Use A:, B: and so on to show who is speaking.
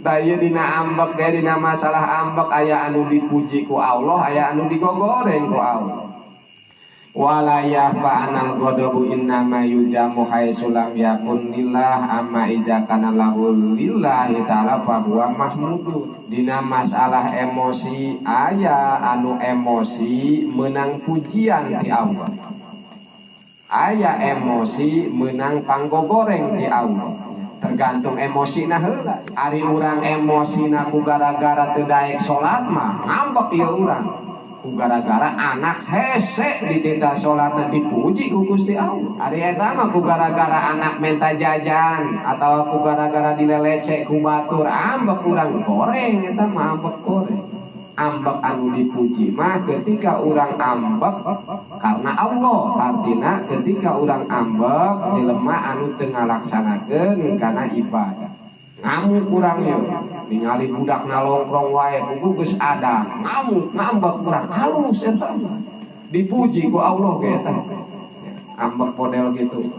A: Da ieu dina ambek ge, dina masalah ambek, aya anu dipuji ku Allah, aya anu digogoreng ku Allah. Wala yakhfa annal ghadabu innama yudzamu haitsu lam yakun lillah, amma idza kana lahu lillahi ta'ala fa huwa mahmudun. Dina masalah emosi, aya anu emosi menang pujian ti Allah, aya emosi menang panggogoreng ti Allah, tergantung emosi. Nah, heula ari urang emosi ku gara-gara teu daek salat mah ngambek ieu urang. Ku gara-gara anak hese dititah salatna, dipuji ku Gusti Allah. Ari eta mah ku gara-gara anak minta jajan atau ku gara-gara dilelecek ku batur, ambek urang, goreng eta mah, ambek goreng. Ambek anu dipuji mah ketika urang ambek karena Allah, artinya ketika urang ambek jelema anu teu ngalaksanakeun kana ibadah. Ngamuk urang yeuh ningali budak nalongkrong wae puguh geus ada, ngamuk, ngambek urang halus, eta mah dipuji ku Allah ge eta ambek model gitu.